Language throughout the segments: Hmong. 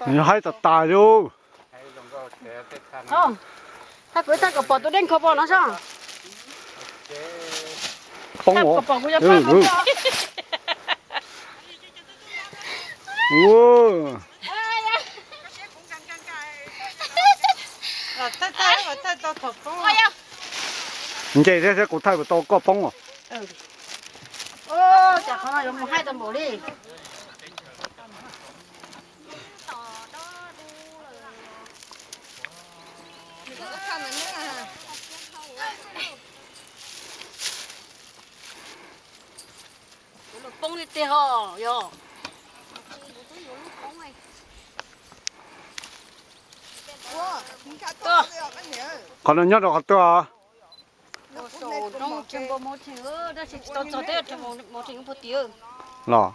Nws haib tas tas li. Thaij kuv, thaij kom pom tus dej nkhaus pom no soj. Poob kom pom kuv yog pab. Nce thiab thiab kuv thaij puas tau koj poob os. Cas qhov no yuav mus haib tau npaum li. Poob li tiag os yog. Qhov no nyob rau qhov twg? Los.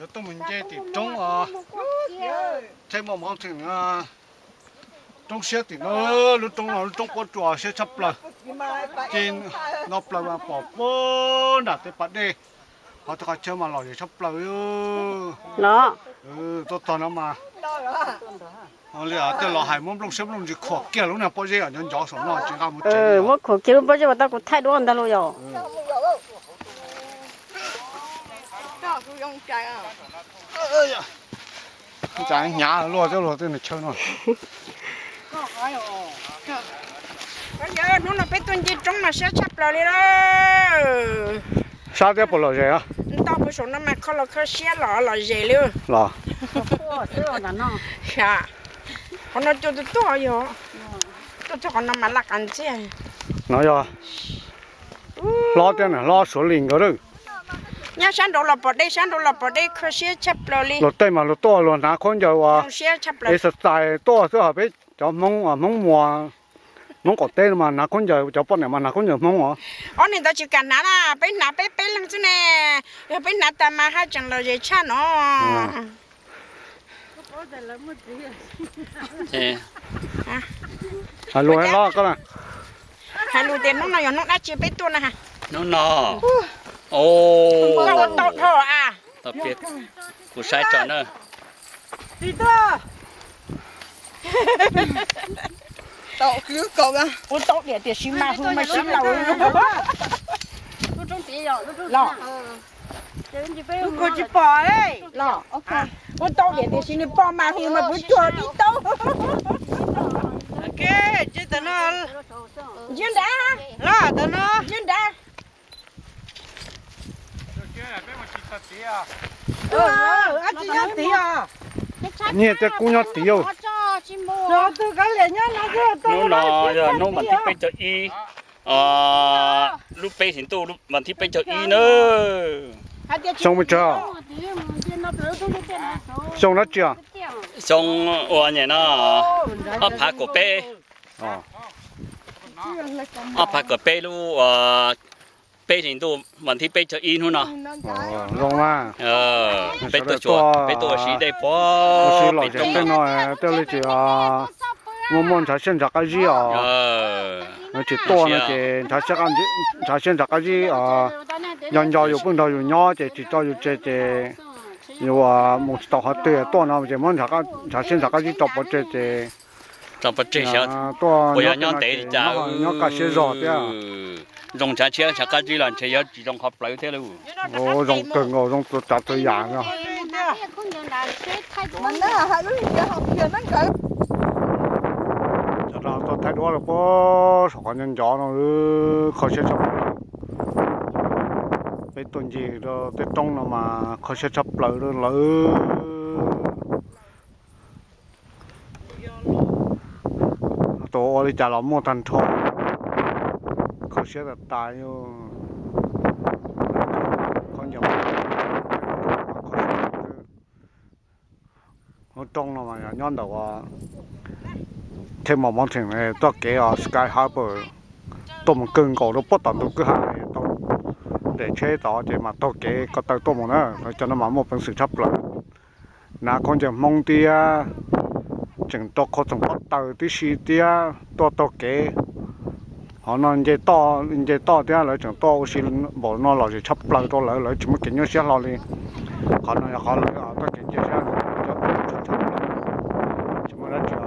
Yuav tuaj mus nce tim roob os. Thaij muaj mob theem, roob siab tim no, lub roob no lub roob pob tsuas siab tshaj plaws. Ces no plaws mas pom puag nram tej pas dej, qhov twg qhov chaw mas lom zem tshaj plaws. Los, tuaj txog no mas li tej laus hais muab nplooj siab nplooj ntsws khuam kiag lub niag pob zeb os, nco ncov saum no tsis nqa mus tsev. Muab khuam kiag lub pob zeb uas tau kuv thaij duab ntag los yom. Cas hnyav luaj thiab luag tej nws chaw no. Hnub no peb tuaj nce roob mas siab tshaj plaws li lawm. Sab thiab puas lom zem? Ntau puag saum no mas kho los kho siab los lom zem li. Los, qhov no cua tuaj tuaj yog, tuaj txog qhov no mas laj qas ntxiag. No yog hlob thiab na, hlob Suav Lis nkawd lawm. Nyob sab nraud los pom dej, sab nraud los pom dej kho siab tshaj plaws li. Luag tej mas luag tuaj luag hnav khaub ncaws uas exercise tuaj xwb, ho peb cov Hmoob, Hmoob Muas, Hmoob qaum teb no mas hnav khaub ncaws, cov poj niam mas hnav khaub ncaws Hmoob os. Ob niag ntawd tsis kam hnav na, peb hnav peb peb leeg xwb ne. Yog peb hnav tas mas haj tseem lom zem tshaj no. Hais lus hlob koj na. Hais lus tias hnub no yog hnub dab tsi peb tuaj na? Hnub no, koj ua tau dhau a? Kuv saib tso na. Ua tau diam tiam sis mas hu mas sib laus. Los, kuv tsis pom los. Ua tau diam tiam sis nws pom mas hu mas kuv cuag tib taub. Ntsia nrad, ntsia nrad. Nyiaj tej kub nyob tid. Hnub no yog hnub vas thib peb caug ib, lub peb hlis ntuj vas thib peb caug ib nawb. Xyoo pes tsawg? Xyoo dab tsi? Xyoo ua nyem no, ob phav kaum peb, ob phav kaum peb lub peb hlis ntuj vas thib peb caug ib hnub no. Zoo na. Peb tuaj, peb tuaj ua si dej puag pem roob no, tej li tsis muaj muaj ntshav siab ntshav qab zib os. Tsis tuaj no ces ntshav siab ntshav qab zib, nco nco yus pheej nrog yus nyob ces tsis tso yus tseg ces yus mus tsis tau qhov twg, tuaj no ces muab ntshav siab ntshav qab zib tso pov tseg ces tuaj nyob ntev li cas nyob kaj siab zog thiab. Zoo ntshav siab ntshav qab zib los ntshe yuav tsis zoo qhov plawv thiab lauj. Zoo kawg nkaus, zoo tsav txhua yam no. Thaij duab los puag saum qhov nco ncov no, kho siab tshaj plaws. Peb tuaj ncig rau tej roob no mas kho siab tshaj plaws lawm. Tus ua li cas los muaj tag nrho, kho siab tas tas. Qhov ncaws Roob no mas yog nyob ntawm Table Mountain tuaj kev os, Sky Harbor tuaj mus kawg nkaus rau puag tom ntug kwj ha tau nres tsheb tod ces mas taug kev ko taw tuaj mus na. Lawv cov no mas muaj peev xwm tshaj plaws, hnav khaub ncaws Hmoob thiab, tseem rau qhov txoom pob taws tib si thiab tuaj taug kev. Qhov no nce toj thiab lawv tseem tuaj ua si npaum no lom zem tshaj plaws rau lawv, lawv tsis muaj kev nyuaj siab hlo li. Qhov no yog qhov lawv tuaj kev cia siab cov tshaj plaws, tsis muaj dab tsi.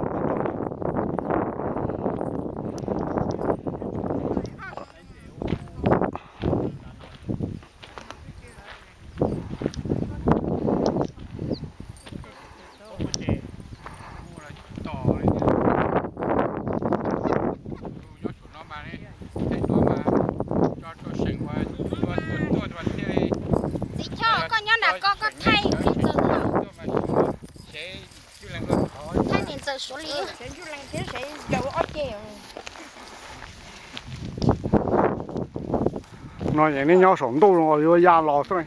Txiv Choj, koj nyob nram ko koj thaij niam ntxawm xwb los? Thaij niam ntxawm suav li. No yeej neb nyob saum ntuj yuav ya los xwb.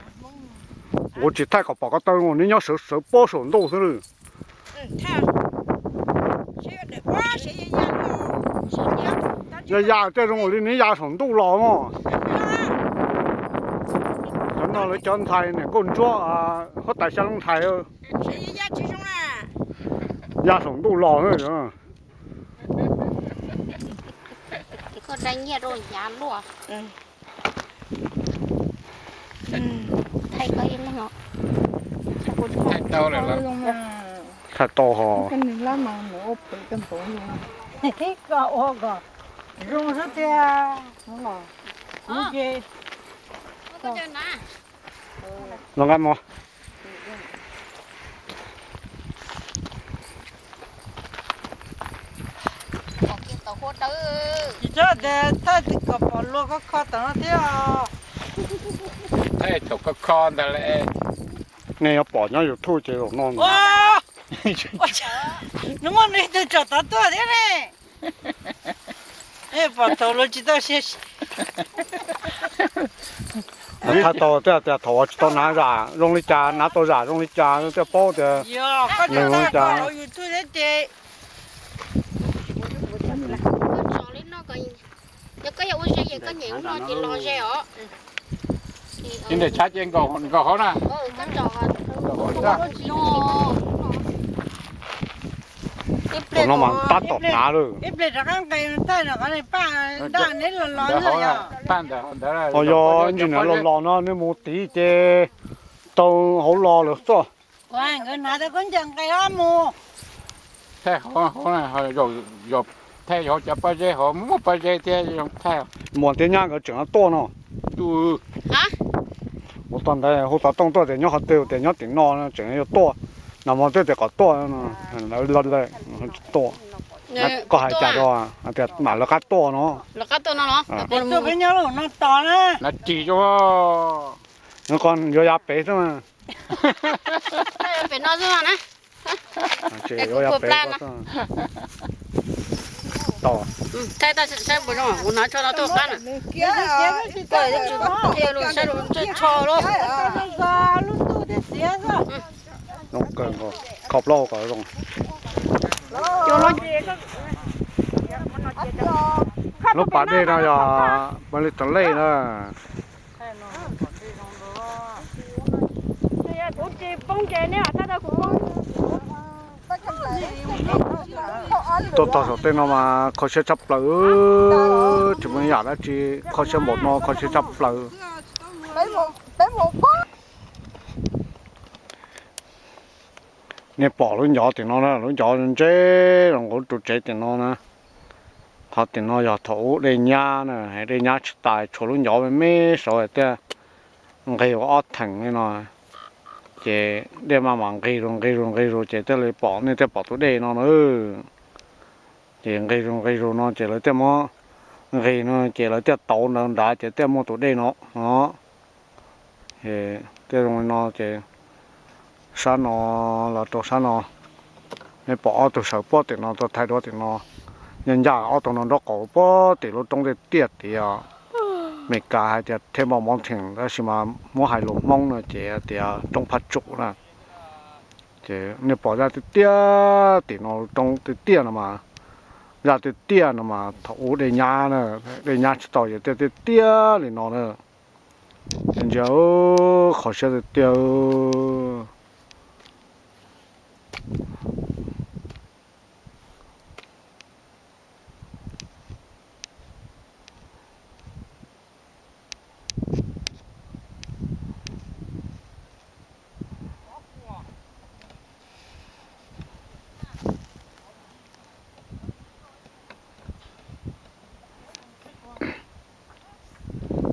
Kuv tsis thaij kom pom ko taw, neb nyob sawv sawv pob saum ntuj xwb. Yog ya tej zoo li neb ya saum ntuj los mog. Cov no lawv cov ntxhais niam nkauj ntsuab huab tais xya loo ntxhais. Ya saum ntuj los. Koj da nyiaj rau yav luaj. Thaij koj ib leeg os. Thaij tau hos. Zoo xwb tiag. Los nqa mus. Tsis txhob tias thaij kom pom luag kho kho tom no thiab. Thaij thaum kho kho ntag le. Nej yuav pom nyob YouTube ces zaum no. Nws muaj ib tug tsom tov tuaj thiab ne. Pom thaum luag tsis tau siab. Thaij tau thiaj tias thaum tsis tau hnav zam zoo li cas, hnav tau zam zoo li cas thiaj paub tias nws zoo li cas. Yog koj yog ua ze es koj nyiam ua no ces los ze os. Ib ntes tshab ces nkaum hauv na. Tus no mas tab tom hnav lawm. Ho yog ntsis na los los no nej mus tid ces tau hauv los lawm xwb. Thaij hauv, thaij hauv cov pob zeb, hauv muaj pob zeb thiab zoo thaij. Muam thiab nyab nkawd tseem tuaj no. Ua tau ntawd hu xov tooj tuaj tias nyob qhov twg, tias nyob tim no tseem yuav tuaj. Nag hmo twb tias kom tuaj, lawv tsis tuaj. Koj hais cas rau tias mam lawv qab tuaj no. Nyob ris zoo, yuav ya pem xwb. Thaij tau saib puas zoo, kuv hnav tsho no tuaj qab na. Saib lub tsho lub. Zoo kawg nkaus, kho plaub hau kom zoo. Lub pas dej no yog Paj Lis Tawm Lej na. Tuaj txog saum tej no mas kho siab tshaj plaws, tsis muaj ib yam dab tsi, kho siab npaum no, kho siab tshaj plaws. Nej pom lub ncov tim no na, lub ncov ntse los nkaus tus tsev tim no na. Qhov tim no yog thaum ub dej nyab na, dej nyab tsis tas tshuav lub ncov me me saud tiaj nqig ua ob theem li no, ces dej maj mam nqig zus nqig zus nqig zus ces thiaj li pom, nej thiaj pom tus dej no na. Ces nqig zus nqig zus no ces lawv thiaj muab nqis no ces lawv thiaj tauv ntawd nrad ces thiaj muaj tus dej no no. Thiaj zoo li no ces sab no los rau sab no, nej pom ob tug sawv puag tim no tuaj thaij duab tim no, ncaj ncaj ob tug no nraub qaum puag tim lub roob tiaj tiaj tid. Meskas hais tias Table Mountain tab sis mas muab hais lus Hmoob no ces tias roob Phaj Tsum na. Ces nej pom zaj tiag tiag tim no, roob tiag tiag no mas, zaj tiag tiag no mas thaum ub dej nyab na, dej nyab tsis tau ces tiag tiag tiag li no na. Ntsia, qhov siab tiag tiag.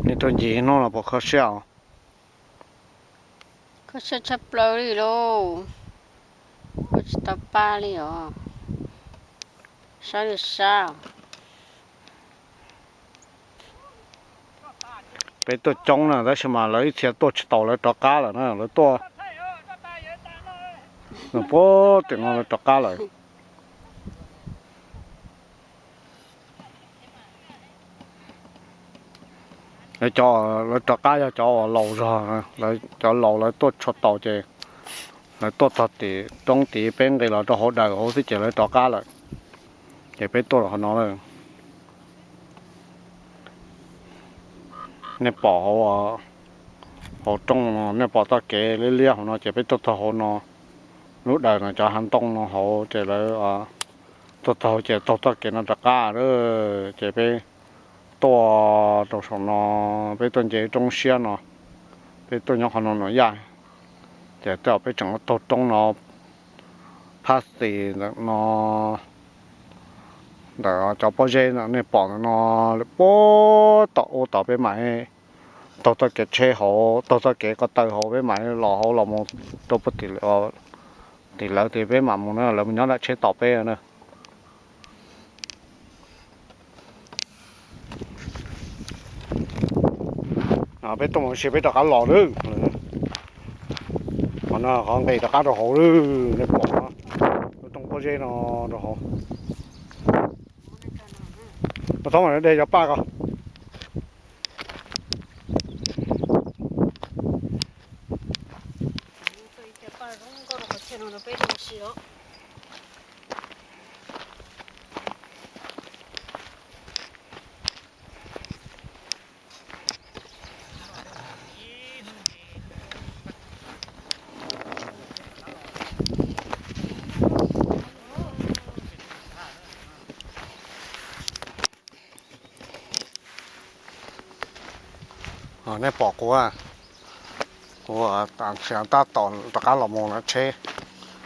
Nej tuaj ncig hnub no puas kho siab os? Kho siab tshaj plaws li lauj. Koj tsis tau pab li os. Sab li sab. Peb tuaj coob na tab sis mas lawv ib txhia tuaj tsis taus lawv rov qab lawm na, lawv tuaj puag tim no lawv rov qab lawm. Lawv cov, lawv rov qab yog cov uas laus zog, cov laus lawv tuaj tsis taus ces lawv tuaj txog tim roob tid, peb nqis los rau hauv daws hauv xwb ces lawv rov qab lawm. Ces peb tuaj los hauv no lawm. Nej pom hauv, hauv roob no nej pom txoj kev liab liab hauv no ces peb tuaj txog hauv no, lub daws no cov hav ntoo no hauv ces lawv tuaj txog ces taug txoj kev no rov qab. Ces peb tuaj rau saum no, peb tuaj nce roob siab no, peb tuaj nyob qhov no no yaj, ces tej zaum peb tseem taug roob no phab xis ntawm no, ntawm cov pob zeb ntawm nej pom ntawm no, puag tom ub tod peb mam taug txoj kev tsheb hauv, taug txoj kev ko taw hauv peb mam los hauv los mus rau puag tim lawv tias peb mam mus na, lawv mus nyob nram tsheb tos peb na. Peb tuaj mus ua si peb rov qab los lawm. Qhov no qhov nqis rov qab rau hauv lawm, nej pom lub roob pob zeb no rau hauv. Koj txhob mam de cov paj ko. Nej pom kuv, kuv tab tom rov qab los mus lawm tsheb.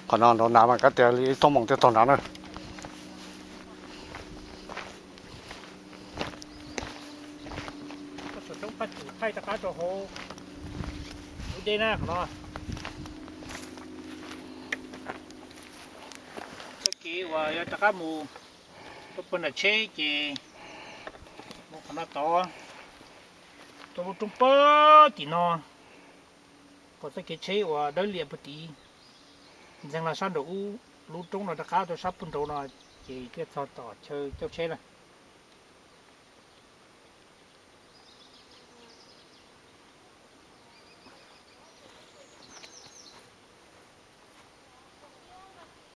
Qhov no nraud nrad mas kab tias li ib txob moos thiaj txog nrad na. Thaij rov qab rau hauv lub dej na qhov no. Txoj kev uas yuav rov qab mus rau puag nram tsheb ces mus qhov no tod, rau lub roob puag tim no, pom txoj kev tsheb uas dawb lias puag tid, ntxeev los sab nraum ub lub roob no rov qab rau sab puag nraud no, ces thiaj txog tom chaw cauj tsheb na.